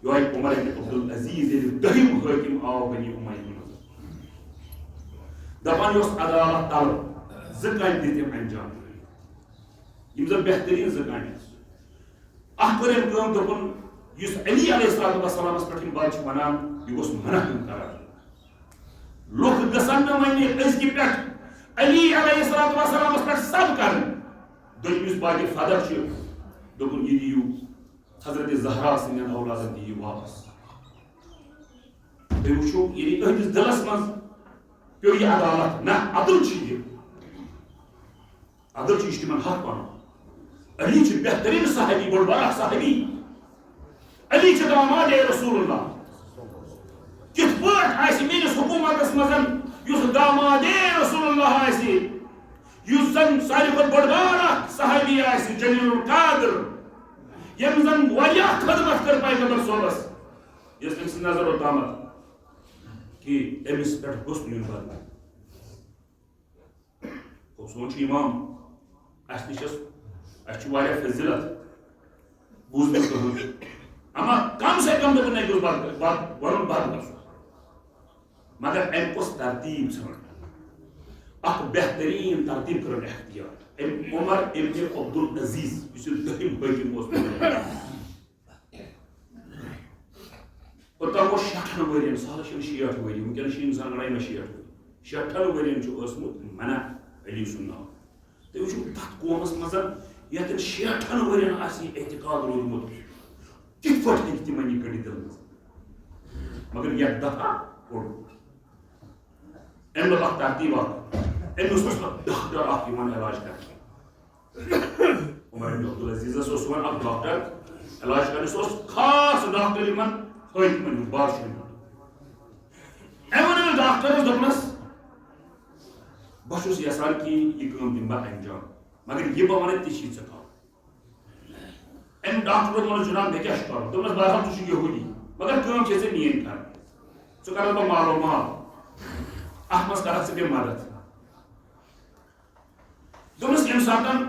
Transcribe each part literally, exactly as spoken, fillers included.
یِہوٚے عمر ابن عبدالعزیز ییٚلہِ دٔہِم حٲکِم آو بنی امیہ منٛز، دَپان یہِ اوس عدالت طلب، زٕ کامہِ دِتۍ أمۍ انجام۔ یِم زَن بہتریٖن زٕ کامہِ آسہٕ۔ اکھ کٔر أمۍ کٲم، دوٚپُن، یُس علی علیہ الصلوۃ والسلامس پٮ۪ٹھ یِم بد چھِ وَنان، یہِ گوٚژھ منع پیوٚن قرار۔ لُکھ گژھن نہٕ وۄنۍ أزکہِ پٮ۪ٹھ علی علیہ الصلوۃ والسلامس پٮ۪ٹھ سب کرٕنۍ۔ دوٚیِم یُس باقی فدر چھُ، دوٚپُن، یہِ دِیِو حضرت زہرا سٕنٛدٮ۪ن اولادن دِیِو واپس۔ تُہۍ وٕچھِو، یعنی أہٕنٛدِس دِلس منٛز پیوٚو یہِ عدالت، نہ، عدل چھُ یہِ۔ عدل چھُ، یہِ چھُ تِمن حق پنُن۔ علی چھُ بہتریٖن صحابی، بوٚڑ بار اکھ صحابی۔ علی چھُ داماد رسول اللہ۔ کِتھ پٲٹھۍ آسہِ میٲنِس حکوٗمتس منٛز یُس داماد رسول اللہ آسہِ، یُس زن ساروی کھۄتہٕ بوٚڑ بار اکھ صحابی آسہِ، جلیل القدر، ییٚمۍ زن واریاہ خدمت کٔر پیغمبر صٲبس، یۄس تٔمۍ سٕنٛز نظر اوس داماد، کہِ أمِس پٮ۪ٹھ گوٚژھ نہٕ یُن بدنام۔ گوٚو، سون چھُ امام، اَسہِ نِش چھَس، اَسہِ چھُ واریاہ فضیلت، بوٗزمُت تُہُنٛد۔ اما کم سے کم دوٚپُن، اَسہِ گوٚژھ بد، بد، وَنُن بد گژھُن۔ مگر أمۍ کۄس ترتیٖب ژھٲنٛڈ؟ اکھ بہتریٖن ترتیٖب کٔرٕن اختیار۔ أمۍ عمر ابن عبدالعزیز، یُس یہِ دٔہِم حٲکِم اوس، اوٚتام اوس شیٹھن ؤرین، سہلس چھِنہٕ شیٹھ ؤری، وٕنکیٚنس چھِ انسان گڑان مےٚ شیٹھ ؤری۔ شیٹھن ؤرین چھُ اوسمُت منع علی سُنٛد ناو۔ تُہۍ وٕچھِو، تَتھ قومَس منٛز یَتٮ۪ن شیٹھَن ؤرِین آسہِ یہِ اعتقاد روٗدمُت، کِتھ پٲٹھۍ ہیٚکہِ تِمَن یہِ کٔڑِتھ دِلہٕ منٛز؟ مگر یَتھ دَفعہ کوٚڑ۔ أمۍ دوٚپ اَکھ ترتیٖب اَکھ، أمِس اوس اَکھ ڈاکٹر اَکھ یِوان علاج کَرنہِ۔ عمر بن عبدالعزیزَس اوس یِوان اَکھ ڈاکٹر علاج کَرنہِ، سُہ اوس خاص ڈاکٹر یِمَن حٲکِمَن ہُنٛد، بادشاہَن ہُنٛد۔ أمۍ ووٚن أمِس ڈاکٹرَس، دوٚپنَس، بہٕ چھُس یَژھان کہِ یہِ کٲم دِمہٕ بہٕ انجام، مگر یہِ بہٕ وَنَے تہِ چھی ژےٚ کَرُن۔ أمۍ ڈاکٹرَن ووٚنُس، جناب، مےٚ کیٛاہ چھُ کَرُن؟ دوٚپنَس، بہرحال، ژٕ چھُکھ یہوٗدی، مگر کٲم چھے ژےٚ میٛٲنۍ کَرٕنۍ۔ ژٕ کَرَکھ بہٕ مالو مال، اَتھ منٛز کَرَکھ ژٕ مےٚ مدد۔ دوٚپنَس، ییٚمہِ ساتَن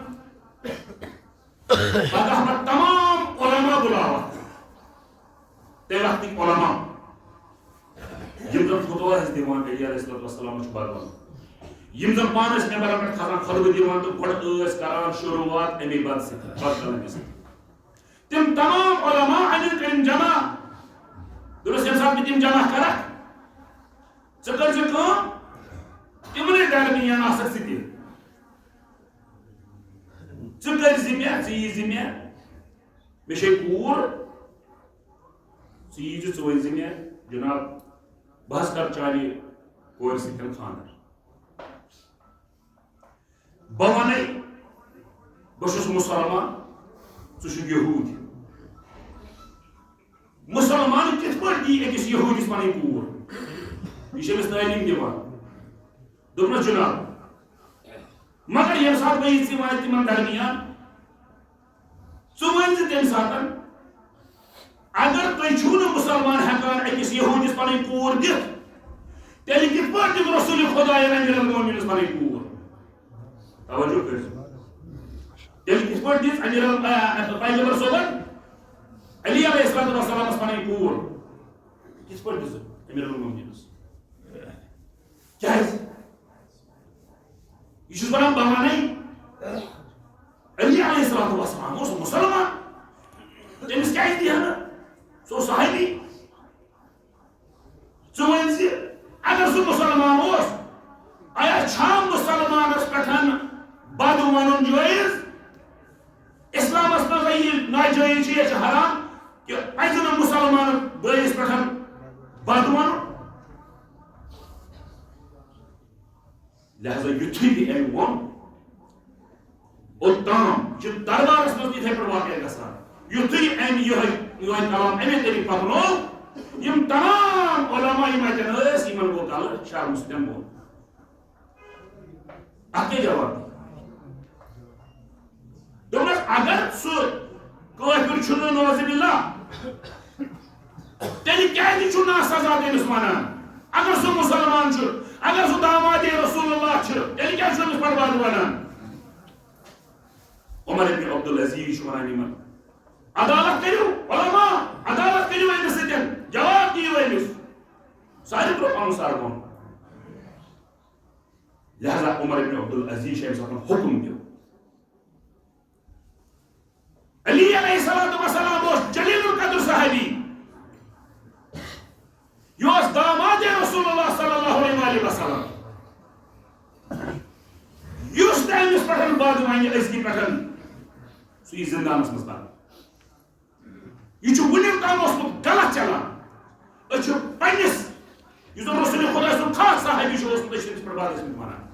پگاہ بہٕ تمام علماء بُلاوَکھ، تَمہِ وقتٕکۍ علماء، یِم زَن فتوا ٲسۍ دِوان، علی علیہ الصلوۃ والسلام چھُ بدوان، یِم زَن پانہٕ ٲسۍ ممبرَن پٮ۪ٹھ کھسان، خطبہٕ دِوان تہٕ گۄڈٕ ٲسۍ کران شروٗعات اَمے بد سۭتۍ، بد کلٲمی سۭتۍ۔ تِم تمام علماء اَنن کٔرِن جمع۔ دوٚپُس، ییٚمہِ ساتہٕ بہٕ تِم جمع کرکھ، ژٕ کٔرۍ زِ کٲم، تِمنٕے درمیان آسکھ ژٕ تہِ۔ ژٕ کٔرۍ زِ مےٚ، ژٕ یی زِ مےٚ، مےٚ چھے کوٗر، ژٕ یی زِ، ژٕ ؤنۍ زِ مےٚ، جناب، بہٕ حظ کرٕ چانہِ کورِ سۭتۍ خانٛدر۔ بہٕ وَنَے، بہٕ چھُس مُسلمان، ژٕ چھُکھ یہوٗدۍ۔ مُسلمان کِتھ پٲٹھۍ دی أکِس یہوٗدِس پَنٕنۍ کوٗر؟ یہِ چھِ أمِس تعلیٖم دِوان۔ دوٚپنَس، جناب، مگر ییٚمہِ ساتہٕ بہٕ یِژھ واتہِ تِمَن درمیان، ژٕ ؤنۍ زِ تَمہِ ساتَن، اگر تُہۍ چھِو نہٕ مُسلمان ہٮ۪کان أکِس یہوٗدِس پَنٕنۍ کوٗر دِتھ، تیٚلہِ کِتھ پٲٹھۍ دِتھ رسول خۄدایَن امیر المومنینَس پَنٕنۍ کوٗر؟ توجہ کٔرِو۔ تیٚلہِ کِتھ پٲٹھۍ دِژ امیر ال-، آ، پیغمبر صٲبَن علی علیہ الصلوۃ والسلامَس پَنٕنۍ کوٗر؟ کِتھ پٲٹھۍ دِژ امیر المومنینَس؟ کیٛازِ؟ یہِ چھُس وَنان بہٕ وَنَے۔ علی علیہ الصلوۃ والسلام اوس مُسلمان۔ تٔمِس کیٛازِ دِیہِ ہا نہٕ؟ سُہ اوس صحابی۔ ژٕ وَن زِ اگر سُہ مُسلمان اوس، آیا چھا مُسلمانَس پٮ۪ٹھ بد وَنُن جٲیِز؟ اِسلامَس منٛز یہِ ناجٲیِز چھُ، یہِ چھُ حرام، کہِ پَزِ نہٕ مُسلمان بٲیِس پٮ۪ٹھ بد وَنُن۔ لہذا یُتھُے یہِ أمۍ ووٚن، اوٚتام چھُ دربارس منٛز تِتھے پٲٹھۍ واقعہ گژھان۔ یُتھُے أمۍ یِہوٚے، یِہوٚے کلام اَمے طریٖقہٕ پکنوو، یِم تمام علماء یِم اَتٮ۪ن ٲسۍ، یِمن گوٚو کلہٕ شرمہٕ سۭتۍ بۄن۔ اَتھ کیٛاہ جواب دی؟ دوٚپمَس، اگر سُہ کٲفِر چھُنہٕ، نعوذ باللہ، تیٚلہِ کیٛازِ چھُ نہٕ سزا تٔمِس وَنان؟ اگر سُہ مُسلمان چھُ، اگر سُہ دامادِ رسول اللہ چھُ، تیٚلہِ کیٛازِ چھُ أمِس پَتہٕ بعد وَنان؟ عمر ابن عبدالعزیز چھُ وَنان یِمَن، عدالت کٔرِو، علماء، عدالت کٔرِو أمِس سارے ترٛوو پنُن سر بۄن۔ لہذا عمر ابن عبدالعزیز چھُ أمِس دپان، حکم دِیِو۔ علی علیہ الصلوۃ والسلام اوس جلیل القدر صحابی۔ یہِ اوس داماد رسول اللہ صلی اللہ علیہ وآلہ وسلم۔ یُس تہِ أمِس پٮ۪ٹھ بد ونہِ أزکہِ پٮ۪ٹھ، سُہ یی زندانس منٛز برنہٕ۔ یہِ چھُ وُنیُک تام اوسمُت غلط چلان۔ أسۍ چھِ پننِس، یُس زن رسول خدا سُنٛد خاص صحابی چھُ اوسمُت، أسۍ چھِ أمِس پٮ۪ٹھ بد ٲسمٕتۍ ونان۔